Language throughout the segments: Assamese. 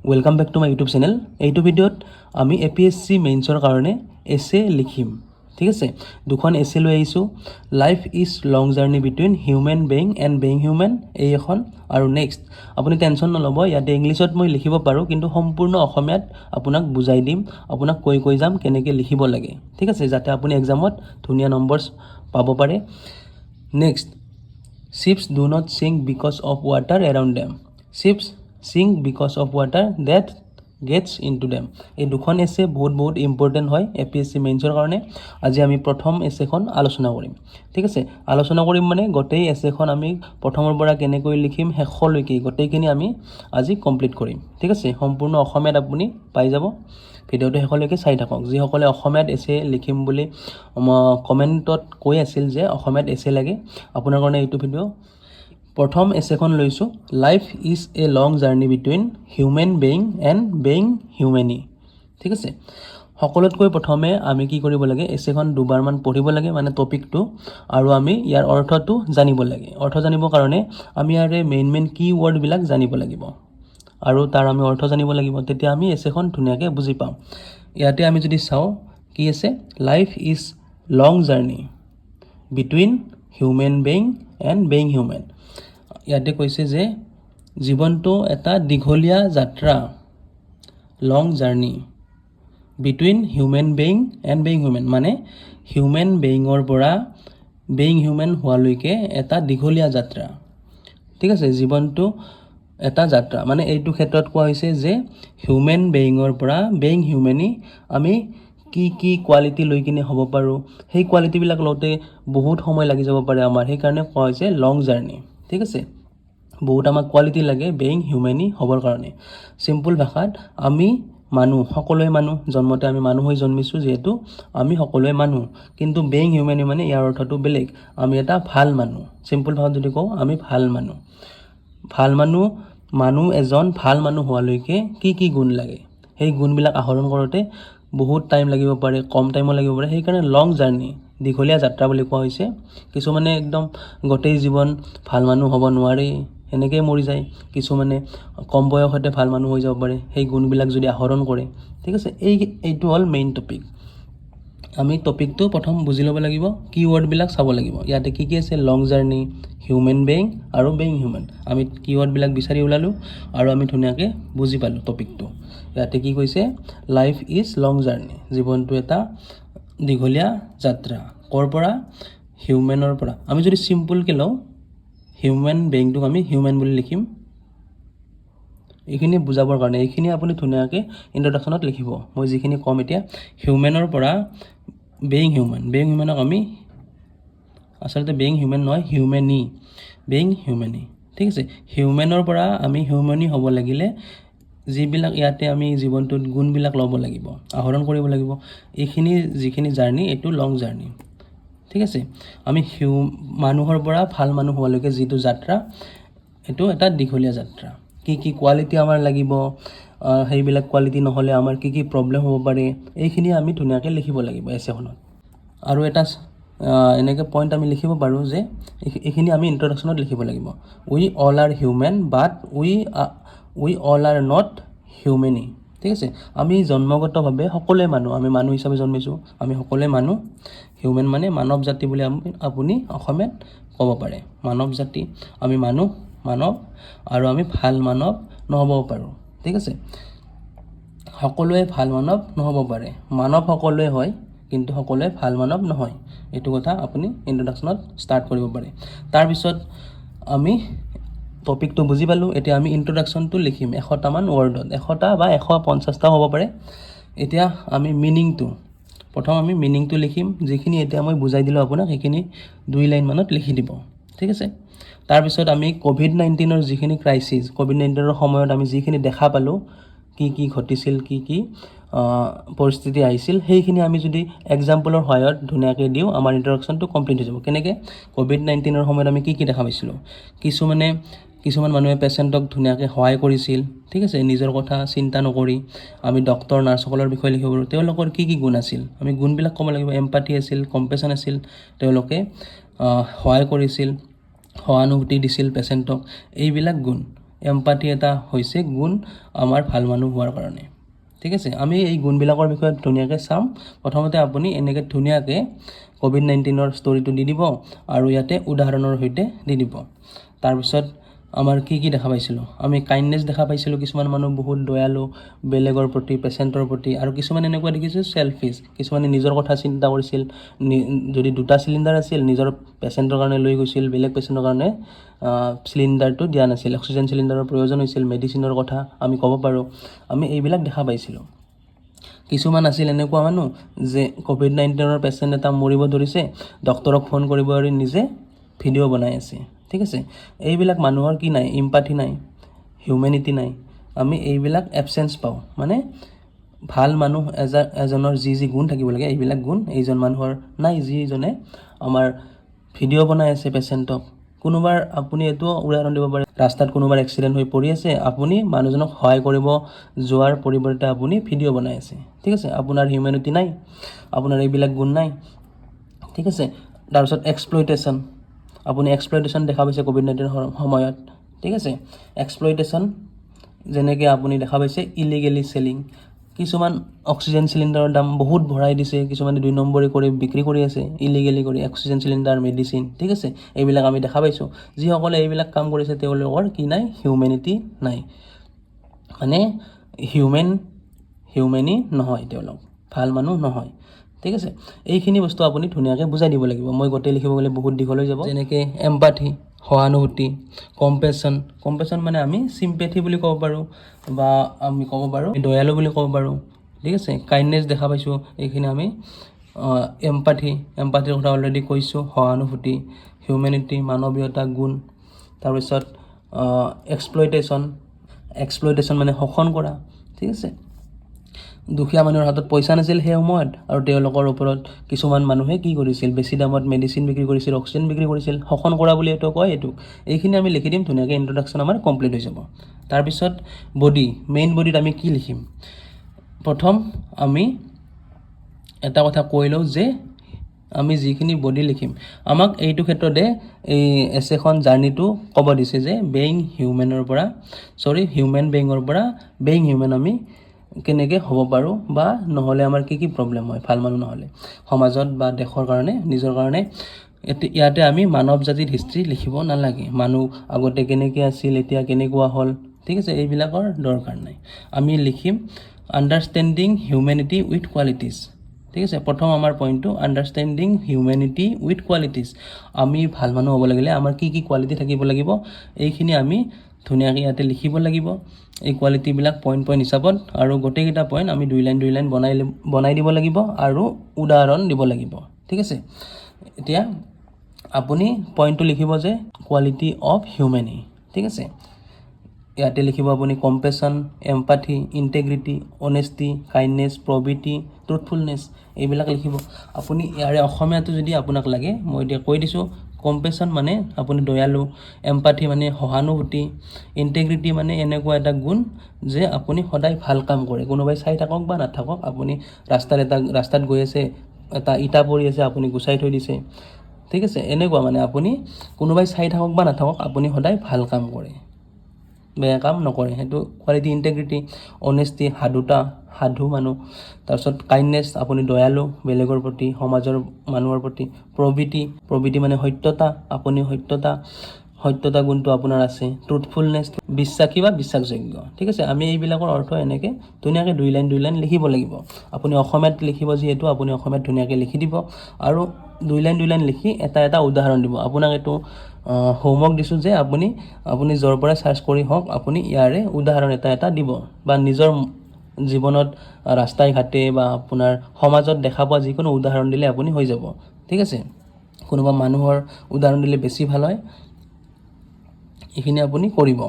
Welcome back to my YouTube channel. এইটো ভিডিঅ'ত আমি এপিএছচি মেইনছৰ কাৰণে এছে লিখিম, ঠিক আছে? দুখন এছে লৈ আহিছোঁ, "Life is long journey between human being and being human", এই এখন। আৰু নেক্সট, আপুনি টেনশ্যন নল'ব, ইয়াতে ইংলিছত মই লিখিব পাৰোঁ, কিন্তু সম্পূৰ্ণ অসমীয়াত আপোনাক বুজাই দিম। আপোনাক কৈ কৈ যাম কেনেকৈ লিখিব লাগে, ঠিক আছে? যাতে আপুনি এক্সামত ধুনীয়া নম্বৰ্ছ পাব পাৰে। Next, "Ships do not sink because of water around them. Ships sink because of water that gets into them." এই দুখন এছে বহুত বহুত ইম্পৰ্টেণ্ট হয় এপিএছচি মেইনছৰ কাৰণে। আজি আমি প্ৰথম এছেখন আলোচনা কৰিম, ঠিক আছে? আলোচনা কৰিম মানে গোটেই এছেখন আমি প্ৰথমৰ পৰা কেনেকৈ লিখিম শেষলৈকে গোটেইখিনি আমি আজি কমপ্লিট কৰিম, ঠিক আছে? সম্পূৰ্ণ অসমীয়াত আপুনি পাই যাব। ভিডিঅ'টো শেষলৈকে চাই থাকক। যিসকলে অসমীয়াত এছে লিখিম বুলি কমেণ্টত কৈ আছিল যে অসমীয়াত এছে লাগে, আপোনাৰ কাৰণে এইটো ভিডিঅ'। প্ৰথম এছেখন লৈছোঁ, "Life is a long journey between human being and being humane", ঠিক আছে? সকলোতকৈ প্ৰথমে আমি কি কৰিব লাগে? এছেখন দুবাৰমান পঢ়িব লাগে, মানে টপিকটো, আৰু আমি ইয়াৰ অৰ্থটো জানিব লাগে। অৰ্থ জানিবৰ কাৰণে আমি ইয়াৰে মেইন মেইন কি ৱৰ্ডবিলাক জানিব লাগিব আৰু তাৰ আমি অৰ্থ জানিব লাগিব। তেতিয়া আমি এছেখন ধুনীয়াকৈ বুজি পাম। ইয়াতে আমি যদি চাওঁ কি আছে, "Life is long journey between human being and being human"। ইয়াতে কৈছে যে জীৱনটো এটা দীঘলীয়া যাত্ৰা, long journey between human being and being human, মানে হিউমেন বেয়িঙৰ পৰা বেয়িং হিউমেন হোৱালৈকে এটা দীঘলীয়া যাত্ৰা, ঠিক আছে? জীৱনটো এটা যাত্ৰা, মানে এইটো ক্ষেত্ৰত কোৱা হৈছে যে হিউমেন বেয়িঙৰ পৰা বেয়িং হিউমেনি আমি কি কি কোৱালিটি লৈ কিনে হ'ব পাৰোঁ, সেই কোৱালিটিবিলাক লওঁতে বহুত সময় লাগি যাব পাৰে আমাৰ। সেইকাৰণে কোৱা হৈছে লং জাৰ্ণি, ঠিক আছে? বহুত আমাক কোৱালিটি লাগে বেয়িং হিউমেনি হ'বৰ কাৰণে। চিম্পুল ভাষাত আমি মানুহ, সকলোৱে মানুহ, জন্মতে আমি মানুহ হৈ জন্মিছোঁ। যিহেতু আমি সকলোৱে মানুহ, কিন্তু বেয়িং হিউমেনি মানে ইয়াৰ অৰ্থটো বেলেগ। আমি এটা ভাল মানুহ। চিম্পুল ভাষাত যদি কওঁ, আমি ভাল মানুহ। ভাল মানুহ, মানুহ এজন ভাল মানুহ হোৱালৈকে কি কি গুণ লাগে, সেই গুণবিলাক আহৰণ কৰোঁতে বহুত টাইম লাগিব পাৰে, কম টাইমো লাগিব পাৰে। সেইকাৰণে লং জাৰ্ণি, দীঘলীয়া যাত্ৰা বুলি কোৱা হৈছে। কিছুমানে একদম গোটেই জীৱন ভাল মানুহ হ'ব নোৱাৰে, সেনেকৈয়ে মৰি যায়। কিছুমানে কম বয়সতে ভাল মানুহ হৈ যাব পাৰে, সেই গুণবিলাক যদি আহৰণ কৰে, ঠিক আছে? এইটো হ'ল মেইন টপিক। আমি টপিকটো প্ৰথম বুজি ল'ব লাগিব, কি ৱৰ্ডবিলাক চাব লাগিব। ইয়াতে কি কি আছে? লং জাৰ্ণি, হিউমেন বেয়িং আৰু বেয়িং হিউমেন। আমি কি ৱৰ্ডবিলাক বিচাৰি ওলালোঁ আৰু আমি ধুনীয়াকৈ বুজি পালোঁ টপিকটো। ইয়াতে কি কৈছে? "Life is long journey", জীৱনটো এটা দীঘলীয়া যাত্ৰা। ক'ৰ পৰা? হিউমেনৰ পৰা। আমি যদি চিম্পুলকৈ লওঁ, হিউমেন বেয়িংটোক আমি হিউমেন বুলি লিখিম এইখিনি বুজাবৰ কাৰণে। এইখিনি আপুনি ধুনীয়াকৈ ইণ্ট্ৰডাকশ্যনত লিখিব, মই যিখিনি ক'ম এতিয়া। হিউমেনৰ পৰা বেয়িং হিউমেন। বেয়িং হিউমেনক আমি আচলতে বেয়িং হিউমেন নহয়, হিউমেনি, বেয়িং হিউমেনি, ঠিক আছে? হিউমেনৰ পৰা আমি হিউমেনি হ'ব লাগিলে যিবিলাক ইয়াতে আমি জীৱনটোত গুণবিলাক ল'ব লাগিব, আহৰণ কৰিব লাগিব, এইখিনি যিখিনি জাৰ্ণি, এইটো লং জাৰ্ণি, ঠিক আছে? আমি মানুহৰ পৰা ভাল মানুহ হোৱালৈকে যিটো যাত্ৰা, এইটো এটা দীঘলীয়া যাত্ৰা। কি কি কোৱালিটি আমাৰ লাগিব, সেইবিলাক কোৱালিটি নহ'লে আমাৰ কি কি প্ৰব্লেম হ'ব পাৰে, এইখিনি আমি ধুনীয়াকৈ লিখিব লাগিব এছেখনত। আৰু এটা এনেকৈ পইণ্ট আমি লিখিব পাৰোঁ যে এইখিনি আমি ইণ্ট্ৰডাকশ্যনত লিখিব লাগিব, "We all are human, but we all are not humane", ঠিক আছে? আমি জন্মগতভাৱে সকলোৱে মানুহ, আমি মানুহ হিচাপে জন্মিছোঁ, আমি সকলোৱে মানুহ। হিউমেন মানে মানৱ জাতি বুলি আপুনি অসমীয়াত ক'ব পাৰে। মানৱ জাতি, আমি মানুহ, মানৱ, আৰু আমি ভাল মানৱ নহ'বও পাৰোঁ, ঠিক আছে? সকলোৱে ভাল মানৱ নহ'ব পাৰে। মানৱ সকলোৱে হয়, কিন্তু সকলোৱে ভাল মানৱ নহয়। এইটো কথা আপুনি ইণ্ট্ৰডাকশ্যনত ষ্টাৰ্ট কৰিব পাৰে। তাৰপিছত আমি টপিকটো বুজি পালোঁ। এতিয়া আমি ইণ্ট্ৰডাকশ্যনটো লিখিম 100টামান ৱৰ্ডত, 100টা বা 150টাও হ'ব পাৰে। এতিয়া আমি মিনিংটো, প্ৰথম আমি মিনিংটো লিখিম। যিখিনি এতিয়া মই বুজাই দিলোঁ আপোনাক, সেইখিনি দুই লাইনমানত লিখি দিব, ঠিক আছে? তাৰপিছত আমি ক'ভিড-19ৰ যিখিনি ক্ৰাইচিছ, ক'ভিড-19ৰ সময়ত আমি যিখিনি দেখা পালোঁ, কি কি ঘটিছিল, কি কি পৰিস্থিতি আহিছিল, সেইখিনি আমি যদি এক্সাম্পলৰ সহায়ত ধুনীয়াকৈ দিওঁ, আমাৰ ইণ্ট্ৰডাকশ্যনটো কমপ্লিট হৈ যাব। কেনেকৈ? ক'ভিড-19ৰ সময়ত আমি কি কি দেখা পাইছিলোঁ? কিছুমান মানুহে পেচেণ্টক ধুনীয়াকৈ সহায় কৰিছিল, ঠিক আছে? নিজৰ কথা চিন্তা নকৰি। আমি ডক্তৰ, নাৰ্ছসকলৰ বিষয়ে লিখিব পাৰোঁ। তেওঁলোকৰ কি কি গুণ আছিল, আমি গুণবিলাক ক'ব লাগিব। এম্পাথি আছিল, কম্পেশ্যন আছিল, তেওঁলোকে সহায় কৰিছিল, সহানুভূতি দিছিল পেচেণ্টক, এইবিলাক গুণ। এম্পাথি এটা হৈছে গুণ আমাৰ ভাল মানুহ হোৱাৰ কাৰণে। ঠিক আছে, আমি এই গুণবিলাকৰ বিষয়ে ধুনীয়াকৈ চাম। প্ৰথমতে আপুনি এনেকৈ ধুনীয়াকৈ ক'ভিড 19ৰ ষ্টৰিটো দি দিব আৰু ইয়াতে উদাহৰণৰ সৈতে দি দিব। তাৰপিছত আমাৰ কি কি দেখা পাইছিলোঁ? আমি কাইণ্ডনেছ দেখা পাইছিলোঁ। কিছুমান মানুহ বহুত দয়ালু বেলেগৰ প্ৰতি, পেচেণ্টৰ প্ৰতি। আৰু কিছুমান এনেকুৱা দেখিছোঁ চেলফিছ, কিছুমানে নিজৰ কথা চিন্তা কৰিছিল। যদি দুটা চিলিণ্ডাৰ আছিল, নিজৰ পেচেণ্টৰ কাৰণে লৈ গৈছিল, বেলেগ পেচেণ্টৰ কাৰণে চিলিণ্ডাৰটো দিয়া নাছিল। অক্সিজেন চিলিণ্ডাৰৰ প্ৰয়োজন হৈছিল, মেডিচিনৰ কথা আমি ক'ব পাৰোঁ। আমি এইবিলাক দেখা পাইছিলোঁ। কিছুমান আছিল এনেকুৱা মানুহ যে ক'ভিড 19ৰ পেচেণ্ট এটা মৰিব ধৰিছে, ডক্টৰক ফোন কৰিব আৰু নিজে ভিডিঅ' বনাই আছে। ঠিক আছে, এইবিলাক মানুহৰ কি নাই? ইম্পাথি নাই, হিউমেনিটি নাই। আমি এইবিলাক এবচেঞ্চ পাওঁ। মানে ভাল মানুহ এজনৰ যি যি গুণ থাকিব লাগে, এইবিলাক গুণ এইজন মানুহৰ নাই, যিজনে আমাৰ ভিডিঅ' বনাই আছে পেচেণ্টক। কোনোবাৰ আপুনি এইটোও উদাহৰণ দিব পাৰে, ৰাস্তাত কোনোবাৰ এক্সিডেণ্ট হৈ পৰি আছে, আপুনি মানুহজনক সহায় কৰিব যোৱাৰ পৰিৱৰ্তে আপুনি ভিডিঅ' বনাই আছে। ঠিক আছে, আপোনাৰ হিউমেনিটি নাই, আপোনাৰ এইবিলাক গুণ নাই। ঠিক আছে, তাৰপিছত এক্সপ্লইটেশ্যন। আপুনি এক্সপ্লইটেশ্যন দেখা পাইছে ক'ভিড 19ৰ সময়ত। ঠিক আছে, এক্সপ্লইটেশ্যন যেনেকৈ আপুনি দেখা পাইছে ইলিগেলি চেলিং, কিছুমান অক্সিজেন চিলিণ্ডাৰৰ দাম বহুত বঢ়াই দিছে, কিছুমানে দুই নম্বৰী কৰি বিক্ৰী কৰি আছে ইলিগেলি কৰি অক্সিজেন চিলিণ্ডাৰ, মেডিচিন। ঠিক আছে, এইবিলাক আমি দেখা পাইছোঁ। যিসকলে এইবিলাক কাম কৰিছে, তেওঁলোকৰ কি নাই? হিউমেনিটি নাই। মানে হিউমেনি নহয়, তেওঁলোক ভাল মানুহ নহয়। ঠিক আছে, এইখিনি বস্তু আপুনি ধুনীয়াকৈ বুজাই দিব লাগিব। মই গোটেই লিখিব গ'লে বহুত দীঘল হৈ যাব। যেনেকৈ এম্পাথি, সহানুভূতি, কম্পেশ্যন। কম্পেশ্যন মানে আমি চিম্পেথি বুলি ক'ব পাৰোঁ বা আমি ক'ব পাৰোঁ দয়ালু বুলি ক'ব পাৰোঁ। ঠিক আছে, কাইণ্ডনেছ দেখা পাইছোঁ এইখিনি আমি। এম্পাথি, এম্পাথিৰ কথা অলৰেডি কৈছোঁ। সহানুভূতি, হিউমেনিটি, মানৱীয়তা গুণ। তাৰপিছত এক্সপ্লইটেশ্যন। এক্সপ্লইটেশ্যন মানে শোষণ কৰা। ঠিক আছে, দুখীয়া মানুহৰ হাতত পইচা নাছিল সেই সময়ত আৰু তেওঁলোকৰ ওপৰত কিছুমান মানুহে কি কৰিছিল? বেছি দামত মেডিচিন বিক্ৰী কৰিছিল, অক্সিজেন বিক্ৰী কৰিছিল। শোষণ কৰা বুলি এইটো কয় এইটোক। এইখিনি আমি লিখি দিম ধুনীয়াকৈ, ইণ্ট্ৰডাকশ্যন আমাৰ কমপ্লিট হৈ যাব। তাৰপিছত বডি, মেইন বডিত আমি কি লিখিম? প্ৰথম আমি এটা কথা কৈ লওঁ যে আমি যিখিনি বডি লিখিম, আমাক এইটো ক্ষেত্ৰতে এই এছেখন জাৰ্ণিটো ক'ব দিছে যে বেইং হিউমেনৰ পৰা, চৰি, হিউমেন বেইঙৰ পৰা বেইং হিউমেন আমি কেনেকৈ হ'ব পাৰোঁ বা নহ'লে আমাৰ কি কি প্ৰব্লেম হয় ভাল মানুহ নহ'লে সমাজত বা দেশৰ কাৰণে, নিজৰ কাৰণে। ইয়াতে আমি মানৱ জাতিৰ হিষ্ট্ৰী লিখিব নালাগে। মানুহ আগতে কেনেকৈ আছিল, এতিয়া কেনেকুৱা হ'ল, ঠিক আছে, এইবিলাকৰ দৰকাৰ নাই। আমি লিখিম আণ্ডাৰষ্টেণ্ডিং হিউমেনিটি উইথ কোৱালিটিছ। ঠিক আছে, প্ৰথম আমাৰ পইণ্টটো আণ্ডাৰষ্টেণ্ডিং হিউমেনিটি উইথ কোৱালিটিছ। আমি ভাল মানুহ হ'ব লাগিলে আমাৰ কি কি কোৱালিটি থাকিব লাগিব, এইখিনি আমি ধুনীয়াকৈ ইয়াতে লিখিব লাগিব। এই কোৱালিটিবিলাক পইণ্ট পইণ্ট হিচাপত আৰু গোটেইকেইটা পইণ্ট আমি দুই লাইন দুই লাইন বনাই বনাই দিব লাগিব আৰু উদাহৰণ দিব লাগিব। ঠিক আছে, এতিয়া আপুনি পইণ্টটো লিখিব যে কোৱালিটি অফ হিউমেনি। ঠিক আছে, ইয়াতে লিখিব আপুনি compassion, empathy, integrity, honesty, kindness, probity, truthfulness, এইবিলাক লিখিব আপুনি। ইয়াৰে অসমীয়াটো যদি আপোনাক লাগে, মই এতিয়া কৈ দিছোঁ। কম্পেশ্যন মানে আপুনি দয়ালু, এম্পাথি মানে সহানুভূতি, ইণ্টেগ্ৰিটি মানে এনেকুৱা এটা গুণ যে আপুনি সদায় ভাল কাম কৰে, কোনোবাই চাই থাকক বা নাথাকক। আপুনি ৰাস্তাত গৈ আছে, এটা ইটা পৰি আছে, আপুনি গুচাই থৈ দিছে। ঠিক আছে, এনেকুৱা মানে আপুনি কোনোবাই চাই থাকক বা নাথাকক, আপুনি সদায় ভাল কাম কৰে, বেয়া কাম নকৰে, সেইটো কোৱালিটি ইণ্টেগ্ৰিটি। অনেষ্টি, সাধুতা, সাধু মানুহ। তাৰপিছত কাইণ্ডনেছ, আপুনি দয়ালু বেলেগৰ প্ৰতি, সমাজৰ মানুহৰ প্ৰতি। প্ৰবিটি, প্ৰবিটি মানে সত্যতা, আপুনি সত্যতা গুণটো আপোনাৰ আছে। ট্ৰুথফুলনেছ, বিশ্বাসী বা বিশ্বাসযোগ্য। ঠিক আছে, আমি এইবিলাকৰ অৰ্থ এনেকৈ ধুনীয়াকৈ দুই লাইন দুই লাইন লিখিব লাগিব। আপুনি অসমীয়াত লিখিব যিহেতু, আপুনি অসমীয়াত ধুনীয়াকৈ লিখি দিব আৰু দুই লাইন দুই লাইন লিখি এটা এটা উদাহৰণ দিব। আপোনাক এইটো হোমৱৰ্ক দিছোঁ যে আপুনি য'ৰ পৰাই চাৰ্চ কৰি হওক, আপুনি ইয়াৰে উদাহৰণ এটা এটা দিব বা নিজৰ জীৱনত ৰাস্তাই ঘাটে বা আপোনাৰ সমাজত দেখা পোৱা যিকোনো উদাহৰণ দিলে আপুনি হৈ যাব। ঠিক আছে, কোনোবা মানুহৰ উদাহৰণ দিলে বেছি ভাল হয়। এইখিনি আপুনি কৰিব,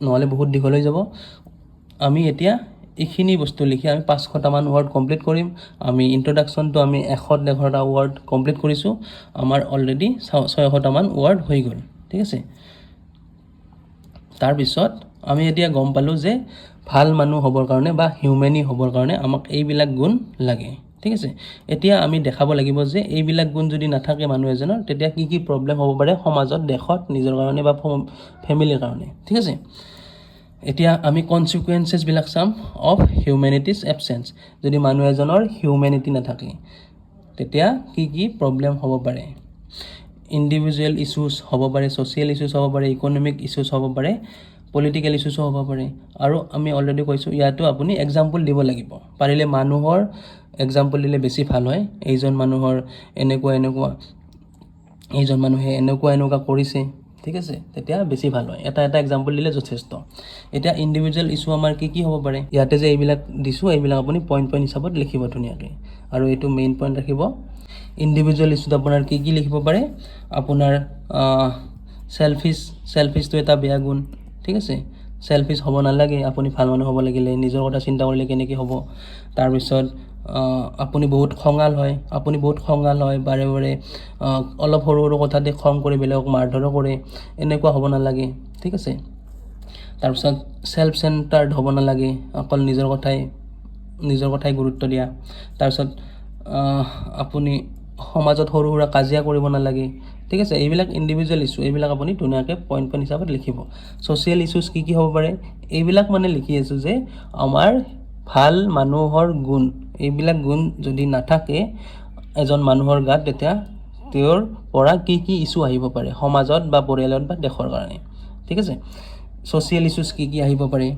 নহ'লে বহুত দীঘল হৈ যাব। আমি এতিয়া এইখিনি বস্তু লিখি আমি 500টামান ৱৰ্ড কমপ্লিট কৰিম। আমি ইণ্ট্ৰডাকশ্যনটো আমি 111টা ৱৰ্ড কমপ্লিট কৰিছোঁ। আমাৰ অলৰেডি 600টামান ৱৰ্ড হৈ গ'ল। ঠিক আছে, তাৰপিছত আমি এতিয়া গম পালোঁ যে ভাল মানুহ হ'বৰ কাৰণে বা হিউমেনি হ'বৰ কাৰণে আমাক এইবিলাক গুণ লাগে। ঠিক আছে, এতিয়া আমি দেখাব লাগিব যে এইবিলাক গুণ যদি নাথাকে মানুহ এজনৰ, তেতিয়া কি কি প্ৰব্লেম হ'ব পাৰে সমাজত, দেশত, নিজৰ কাৰণে বা ফেমিলিৰ কাৰণে। ঠিক আছে। এতিয়া আমি কনচিকুৱেঞ্চেছবিলাক চাম অফ হিউমেনিটিজ এবচেঞ্চ। যদি মানুহ এজনৰ হিউমেনিটি নাথাকে, তেতিয়া কি কি প্ৰব্লেম হ'ব পাৰে? ইণ্ডিভিজুৱেল ইছ্যুজ হ'ব পাৰে, ছ'চিয়েল ইছ্যুজ হ'ব পাৰে, ইকনমিক ইছ্যুজ হ'ব পাৰে, পলিটিকেল ইছ্যুজো হ'ব পাৰে। আৰু আমি অলৰেডি কৈছোঁ, ইয়াতো আপুনি এক্সাম্পল দিব লাগিব। পাৰিলে মানুহৰ এক্সাম্পল দিলে বেছি ভাল হয়। এইজন মানুহৰ এনেকুৱা এনেকুৱা, এইজন মানুহে এনেকুৱা এনেকুৱা কৰিছে, ঠিক আছে, তেতিয়া বেছি ভাল হয়। এটা এটা এক্সাম্পল দিলে যথেষ্ট। এতিয়া ইণ্ডিভিজুৱেল ইছ্যু আমাৰ কি কি হ'ব পাৰে? ইয়াতে যে এইবিলাক দিছোঁ, এইবিলাক আপুনি পইণ্ট পইণ্ট হিচাপত লিখিব ধুনীয়াকৈ আৰু এইটো মেইন পইণ্ট ৰাখিব। ইণ্ডিভিজুৱেল ইছ্যুত আপোনাৰ কি কি লিখিব পাৰে? আপোনাৰ চেলফিছ। চেলফিছটো এটা বেয়া গুণ, ঠিক আছে? চেলফিছ হ'ব নালাগে। আপুনি ভাল মানুহ হ'ব লাগিলে নিজৰ কথা চিন্তা কৰিলে কেনেকৈ হ'ব? তাৰপিছত আপুনি বহুত খঙাল হয়। আপুনি বহুত খঙাল হয়, বাৰে বাৰে অলপ সৰু সৰু কথাতে খং কৰি বেলেগক মাৰধৰো কৰে। এনেকুৱা হ'ব নালাগে, ঠিক আছে? তাৰপিছত চেল্ফ চেণ্টাৰ্ড হ'ব নালাগে, অকল নিজৰ কথাই গুৰুত্ব দিয়া। তাৰপিছত আপুনি সমাজত সৰু সুৰা কাজিয়া কৰিব নালাগে, ঠিক আছে? এইবিলাক ইণ্ডিভিজুৱেল ইছ্যু। এইবিলাক আপুনি ধুনীয়াকৈ পইণ্ট পইণ্ট হিচাপত লিখিব। ছ'চিয়েল ইছ্যুজ কি কি হ'ব পাৰে? এইবিলাক মানে লিখি আছোঁ যে আমাৰ ভাল মানুহৰ গুণ, এইবিলাক গুণ যদি নাথাকে এজন মানুহৰ গাত, তেতিয়া তেওঁৰ পৰা কি কি ইছ্যু আহিব পাৰে সমাজত বা পৰিয়ালত বা দেশৰ কাৰণে, ঠিক আছে? ছ'চিয়েল ইছ্যুজ কি কি আহিব পাৰে?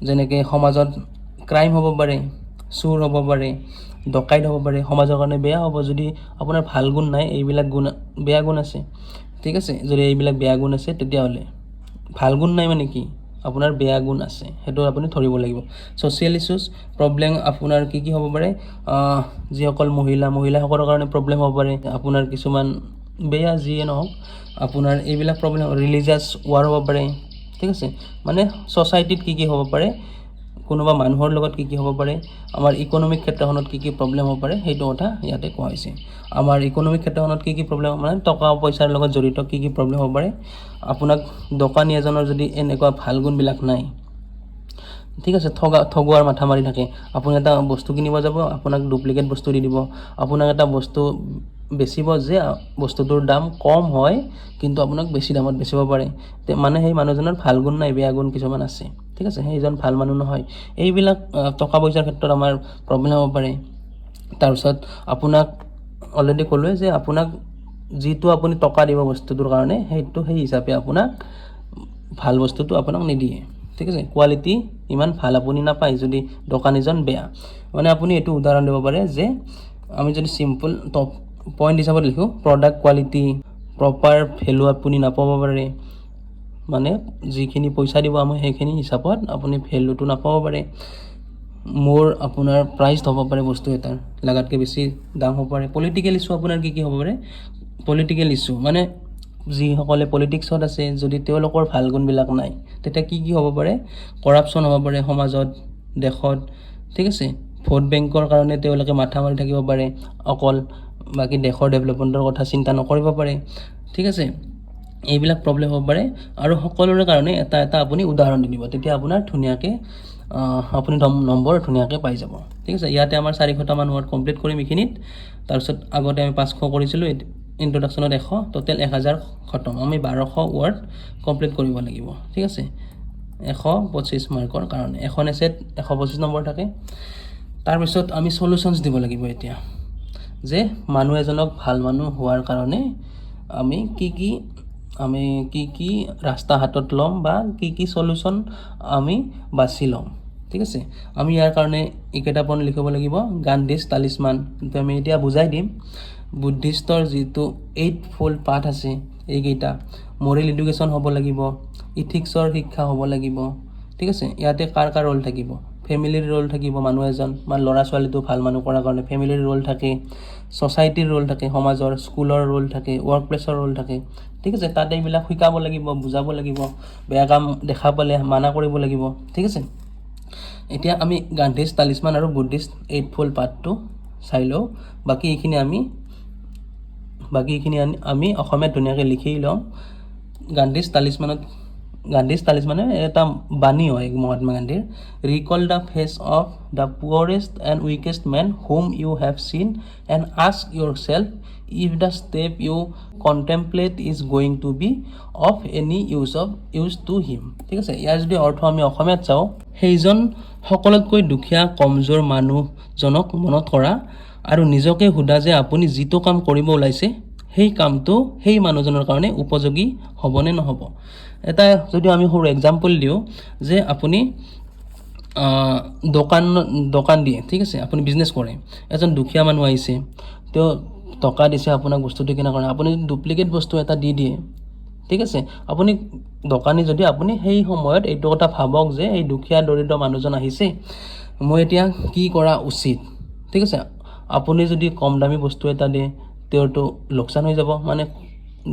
যেনেকৈ সমাজত ক্ৰাইম হ'ব পাৰে, চুৰ হ'ব পাৰে, ডকাইত হ'ব পাৰে। সমাজৰ কাৰণে বেয়া হ'ব যদি আপোনাৰ ভাল গুণ নাই, এইবিলাক গুণ, বেয়া গুণ আছে, ঠিক আছে? যদি এইবিলাক বেয়া গুণ আছে তেতিয়াহ'লে, ভাল গুণ নাই মানে কি, আপোনাৰ বেয়া গুণ আছে, সেইটো আপুনি ধৰিব লাগিব। ছ'চিয়েল ইছ্যুজ প্ৰব্লেম আপোনাৰ কি কি হ'ব পাৰে? যিসকল মহিলা, মহিলাসকলৰ কাৰণে প্ৰব্লেম হ'ব পাৰে। আপোনাৰ কিছুমান বেয়া, যিয়ে নহওক, আপোনাৰ এইবিলাক প্ৰব্লেম, ৰিলিজিয়াছ ৱাৰ হ'ব পাৰে, ঠিক আছে? মানে ছ'চাইটিত কি কি হ'ব পাৰে, কোনোবা মানুহৰ লগত কি কি হ'ব পাৰে, আমাৰ ইকনমিক ক্ষেত্ৰখনত কি কি প্ৰব্লেম হ'ব পাৰে, সেইটো কথা ইয়াতে কোৱা হৈছে। আমাৰ ইকনমিক ক্ষেত্ৰখনত কি কি প্ৰব্লেম, মানে টকা পইচাৰ লগত জড়িত কি কি প্ৰব্লেম হ'ব পাৰে? আপোনাক দোকানী এজনৰ যদি এনেকুৱা ভাল গুণবিলাক নাই, ঠিক আছে, ঠগোৱাৰ মাথা মাৰি থাকে। আপুনি এটা বস্তু কিনিব যাব, আপোনাক ডুপ্লিকেট বস্তু দি দিব। আপোনাক এটা বস্তু বেচিব যে বস্তুটোৰ দাম কম হয়, কিন্তু আপোনাক বেছি দামত বেচিব পাৰে। মানে সেই মানুহজনৰ ভাল গুণ নাই, বেয়া গুণ কিছুমান আছে, ঠিক আছে? সেইজন ভাল মানুহ নহয়। এইবিলাক টকা পইচাৰ ক্ষেত্ৰত আমাৰ প্ৰব্লেম হ'ব পাৰে। তাৰপিছত আপোনাক অলৰেডি ক'লোৱে যে আপোনাক যিটো আপুনি টকা দিব বস্তুটোৰ কাৰণে, সেইটো সেই হিচাপে আপোনাক ভাল বস্তুটো আপোনাক নিদিয়ে, ঠিক আছে? কোৱালিটি ইমান ভাল আপুনি নাপায় যদি দোকানীজন বেয়া। মানে আপুনি এইটো উদাহৰণ দিব পাৰে যে আমি যদি চিম্পল টপ পইণ্ট হিচাপত লিখোঁ, প্ৰডাক্ট কোৱালিটি, প্ৰপাৰ ভেলু আপুনি নাপাব পাৰে। মানে যিখিনি পইচা দিব আমি, সেইখিনি হিচাপত আপুনি ভেলুটো নাপাব পাৰে। মোৰ আপোনাৰ প্ৰাইচ হ'ব পাৰে, বস্তু এটাৰ লাগাতকৈ বেছি দাম হ'ব পাৰে। পলিটিকেল ইছ্যু আপোনাৰ কি কি হ'ব পাৰে? পলিটিকেল ইছ্যু মানে যিসকলে পলিটিক্সত আছে, যদি তেওঁলোকৰ ভাল গুণবিলাক নাই, তেতিয়া কি কি হ'ব পাৰে? কৰাপশ্যন হ'ব পাৰে সমাজত, দেশত, ঠিক আছে? ভোট বেংকৰ কাৰণে তেওঁলোকে মাথা মাৰি থাকিব পাৰে অকল, বাকী দেশৰ ডেভেলপমেণ্টৰ কথা চিন্তা নকৰিব পাৰে, ঠিক আছে? এইবিলাক প্ৰব্লেম হ'ব পাৰে। আৰু সকলোৰে কাৰণে এটা এটা আপুনি উদাহৰণ দি দিব। তেতিয়া আপোনাৰ ধুনীয়াকৈ আপুনি নম্বৰ ধুনীয়াকৈ পাই যাব, ঠিক আছে? ইয়াতে আমাৰ 400টামান ৱৰ্ড কমপ্লিট কৰিম এইখিনিত। তাৰপিছত আগতে আমি 500 কৰিছিলোঁ, ইণ্ট্ৰডাকশ্যনত 100, টোটেল 1000 খতম। আমি 1200 ৱৰ্ড কমপ্লিট কৰিব লাগিব, ঠিক আছে, 125 মাৰ্কৰ কাৰণে। এখন এছেত 125 নম্বৰ থাকে। তাৰপিছত আমি চলুশ্যনছ দিব লাগিব এতিয়া যে মানুহ এজনক ভাল মানুহ হোৱাৰ কাৰণে আমি কি কি ৰাস্তা হাতত ল'ম বা কি কি চলুশ্যন আমি বাছি ল'ম, ঠিক আছে? আমি ইয়াৰ কাৰণে এইকেইটা পইণ্ট লিখিব লাগিব। গান্ধীজ তালিছমান, কিন্তু আমি এতিয়া বুজাই দিম। বুদ্ধিষ্টৰ যিটো এইট ফ'ল্ড পাথ আছে, এইকেইটা মৰেল এডুকেশ্যন হ'ব লাগিব, ইথিক্সৰ শিক্ষা হ'ব লাগিব, ঠিক আছে? ইয়াতে কাৰ কাৰ ৰোল থাকিব? ফেমিলিৰ ৰোল থাকিব। মানুহ এজন বা ল'ৰা ছোৱালীটো ভাল মানুহ কৰাৰ কাৰণে ফেমিলিৰ ৰোল থাকে, ছ'চাইটিৰ ৰোল থাকে, সমাজৰ, স্কুলৰ ৰোল থাকে, ৱৰ্ক প্লেচৰ ৰোল থাকে, ঠিক আছে? তাত এইবিলাক শিকাব লাগিব, বুজাব লাগিব, বেয়া কাম দেখা পালে মানা কৰিব লাগিব, ঠিক আছে? এতিয়া আমি গান্ধীজ তালিছমান আৰু বুদ্ধিষ্ট এইট ফ'ল্ড পাথটো চাই লওঁ। বাকী এইখিনি আমি অসমীয়াত ধুনীয়াকৈ লিখি লওঁ। গান্ধীজ তালিছমানত গান্ধীজ তালিছ মানে এটা বাণী হয় মহাত্মা গান্ধীৰ। "Recall the face of the poorest and weakest man whom you have seen and ask yourself if the step you contemplate is going to be of any use to him." ঠিক আছে। ইয়াৰ যদি অৰ্থ আমি অসমীয়াত চাওঁ, সেইজন সকলোতকৈ দুখীয়া কমজোৰ মানুহজনক মনত কৰা আৰু নিজকে সোধা যে আপুনি যিটো কাম কৰিব ওলাইছে, সেই কামটো সেই মানুহজনৰ কাৰণে উপযোগী হ'বনে নহ'ব। এটা যদি আমি সৰু এক্সাম্পল দিওঁ যে আপুনি দোকান দিয়ে, ঠিক আছে, আপুনি বিজনেছ কৰে। এজন দুখীয়া মানুহ আহিছে, তেওঁ টকা দিছে আপোনাক বস্তুটো কিনাৰ কাৰণে। আপুনি যদি ডুপ্লিকেট বস্তু এটা দি দিয়ে, ঠিক আছে, আপুনি দোকানী যদি, আপুনি সেই সময়ত এইটো কথা ভাবক যে এই দুখীয়া দৰিদ্ৰ মানুহজন আহিছে, মই এতিয়া কি কৰা উচিত? ঠিক আছে। আপুনি যদি কম দামী বস্তু এটা দিয়ে, তেওঁৰতো লোকচান হৈ যাব, মানে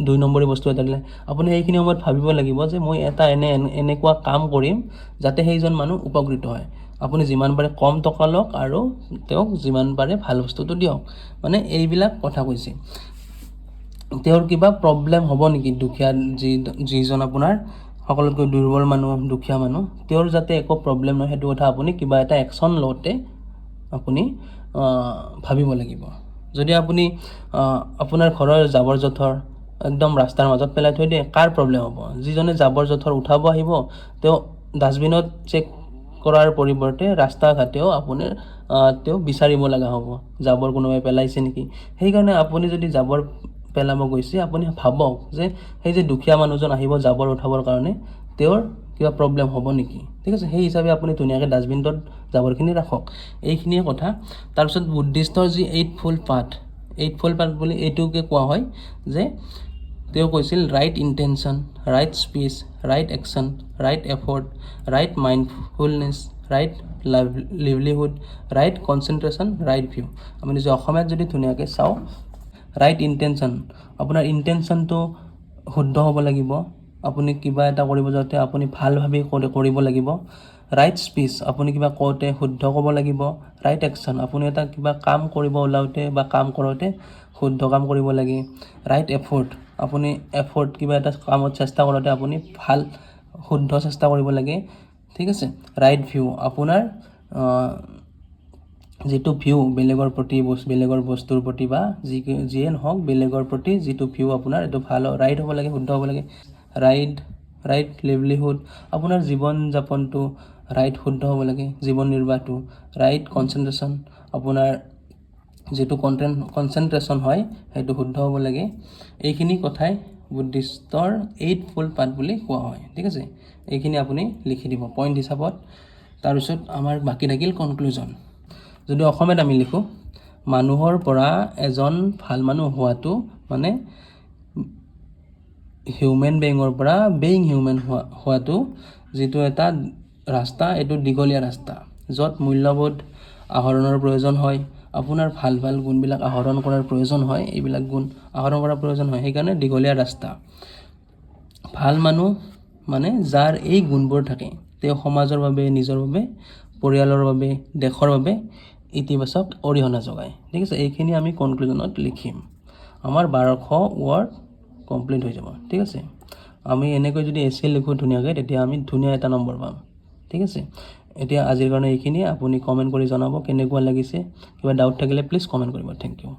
2 নম্বৰী বস্তু এটা দিলে। আপুনি সেইখিনি সময়ত ভাবিব লাগিব যে মই এটা এনেকুৱা কাম কৰিম যাতে সেইজন মানুহ উপকৃত হয়। আপুনি যিমান পাৰে কম টকা লওক আৰু তেওঁক যিমান পাৰে ভাল বস্তুটো দিয়ক। মানে এইবিলাক কথা কৈছে। তেওঁৰ কিবা প্ৰব্লেম হ'ব নেকি? দুখীয়া যিজন আপোনাৰ সকলোতকৈ দুৰ্বল মানুহ, দুখীয়া মানুহ, তেওঁৰ যাতে একো প্ৰব্লেম নহয়, সেইটো কথা আপুনি কিবা এটা একশ্যন লওঁতে আপুনি ভাবিব লাগিব। যদি আপুনি আপোনাৰ ঘৰৰ জাবৰ জোঁথৰ একদম ৰাস্তাৰ মাজত পেলাই থৈ দিয়ে, কাৰ প্ৰব্লেম হ'ব? যিজনে জাবৰ জোঁথৰ উঠাব আহিব, তেওঁ ডাষ্টবিনত চেক কৰাৰ পৰিৱৰ্তে ৰাস্তা ঘাটেও আপোনাৰ তেওঁ বিচাৰিব লগা হ'ব জাবৰ কোনোবাই পেলাইছে নেকি। সেইকাৰণে আপুনি যদি জাবৰ পেলাব গৈছে, আপুনি ভাবক যে সেই যে দুখীয়া মানুহজন আহিব জাবৰ উঠাবৰ কাৰণে, তেওঁৰ কিবা প্ৰব্লেম হ'ব নেকি? ঠিক আছে। সেই হিচাপে আপুনি ধুনীয়াকৈ ডাষ্টবিনটোত জাবৰখিনি ৰাখক। এইখিনিয়ে কথা। তাৰপিছত বুদ্ধিষ্টৰ যি eight fold path, eight fold path বুলি এইটোকে কোৱা হয় যে তেওঁ কৈছিল right intention, right speech, right action, right effort, right mindfulness, right livelihood, right concentration, right view। আমি যদি অসমীয়াত যদি ধুনীয়াকৈ চাওঁ, ৰাইট ইনটেনশ্যন, আপোনাৰ ইনটেনশ্যনটো শুদ্ধ হ'ব লাগিব। আপুনি কিবা এটা কৰিব যাওঁতে আপুনি ভাল ভাবি কৰিব লাগিব। ৰাইট স্পীচ, আপুনি কিবা কওঁতে শুদ্ধ ক'ব লাগিব। ৰাইট একশ্যন, আপুনি এটা কিবা কাম কৰিব ওলাওঁতে বা কাম কৰোঁতে শুদ্ধ কাম কৰিব লাগে। ৰাইট এফৰ্ট, আপুনি এফৰ্ট কিবা এটা কামত চেষ্টা কৰোঁতে আপুনি ভাল শুদ্ধ চেষ্টা কৰিব লাগে। ঠিক আছে। ৰাইট ভিউ, আপোনাৰ যিটো ভিউ বেলেগৰ প্ৰতি, বেলেগৰ বস্তুৰ প্ৰতি বা যিয়ে নহওক, বেলেগৰ প্ৰতি যিটো ভিউ আপোনাৰ, এইটো ভাল ৰাইট হ'ব লাগে, শুদ্ধ হ'ব লাগে। ৰাইট লিভলিহুড, আপোনাৰ জীৱন যাপনটো ৰাইট, শুদ্ধ হ'ব লাগে, জীৱন নিৰ্বাহটো। ৰাইট কনচেনট্ৰেশ্যন, আপোনাৰ যিটো কনচেনট্ৰেশ্যন হয়, সেইটো শুদ্ধ হ'ব লাগে। এইখিনি কথাই বুদ্ধিষ্টৰ এইট ফ'ল্ড পাথ বুলি কোৱা হয়। ঠিক আছে। এইখিনি আপুনি লিখি দিব পইণ্ট হিচাপত। তাৰপিছত আমাৰ বাকী থাকিল কনক্লুজন। যদি অসমীয়াত আমি লিখোঁ, মানুহৰ পৰা এজন ভাল মানুহ হোৱাটো, মানে হিউমেন বেইঙৰ পৰা বেইং হিউমেন হোৱাটো যিটো এটা ৰাস্তা, এইটো দীঘলীয়া ৰাস্তা, য'ত মূল্যবোধ আহৰণৰ প্ৰয়োজন হয়। আপোনাৰ ভাল ভাল গুণবিলাক আহৰণ কৰাৰ প্ৰয়োজন হয়। এইবিলাক গুণ আহৰণ কৰাৰ প্ৰয়োজন হয়, সেইকাৰণে দীঘলীয়া ৰাস্তা। ভাল মানুহ মানে যাৰ এই গুণবোৰ থাকে, তেওঁ সমাজৰ বাবে, নিজৰ বাবে, পৰিয়ালৰ বাবে, দেশৰ বাবে ইতিবাচক অৰিহণা যোগায়। ঠিক আছে। এইখিনি আমি কনক্লুজনত লিখিম। আমাৰ 1200 ৱৰ্ড কমপ্লিট হৈ যাব। ঠিক আছে। আমি এনেকৈ যদি এছে লিখোঁ ধুনীয়াকৈ, তেতিয়া আমি ধুনীয়া এটা নম্বৰ পাম। ঠিক আছে। এতিয়া আজিৰ কাৰণে এইখিনিয়ে। আপুনি কমেণ্ট কৰি জনাব কেনেকুৱা লাগিছে। কিবা ডাউট থাকিলে প্লিজ কমেণ্ট কৰিব। Thank U.